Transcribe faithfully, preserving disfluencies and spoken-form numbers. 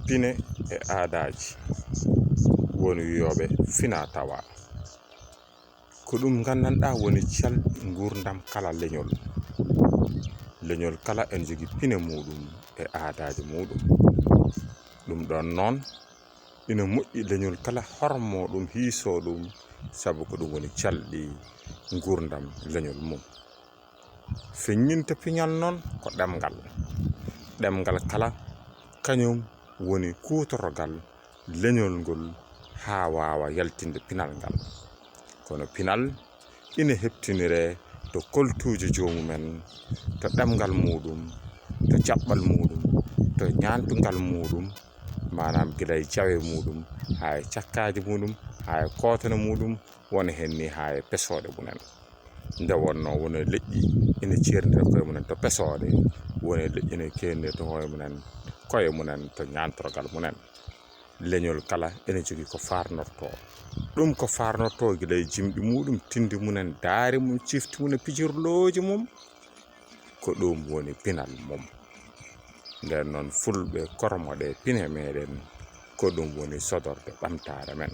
Pine e aadaaji woni wiyooɓe fina tawa. Ko ɗum nganndanɗaa woni calɗi nguurndam kala leñol. Leñol kala ene jogii pine muuɗum e aadaaji muuɗum. Ɗum ɗoon noon, ina moƴƴi leñol kala hormoo ɗum, hiisoo ɗum, sabu ko ɗum woni calɗi nguurndam leñol mum. Feññinta piñal noon ko ɗemngal. Ɗemngal kala kañum woni kuutorgal leñol ngol haa waawa yaltinde pinal ngal. Kono pinal ina heɓtiniree to koltuuji joomumen, to ɗemngal muuɗum, to jaɓɓal muuɗum, to ñaantungal muuɗum, maanaam gila e jawe muuɗum, haa e cakkaaji muuɗum, haa e kootone muuɗum, wona heen ni haa e pesooɗe mumen. Nde wonnoo won e leƴƴi ina ceerndira koye mumen to pesooɗe, won e leƴƴi ina ceerndira to koye mumen, koye mumen to ñaantorgal mumen. Leñol kala ene jogii ko faarnortoo. Ɗum ko faarnortoo gila e jimɗi muuɗum, tindi mumen, daari mum, cifti mum e pijirlooji mum, ko ɗum woni pinal mum. Ndeen noon, Fulɓe, kormoɗe pine meɗen, ko ɗum woni sodorde ɓamtaare men.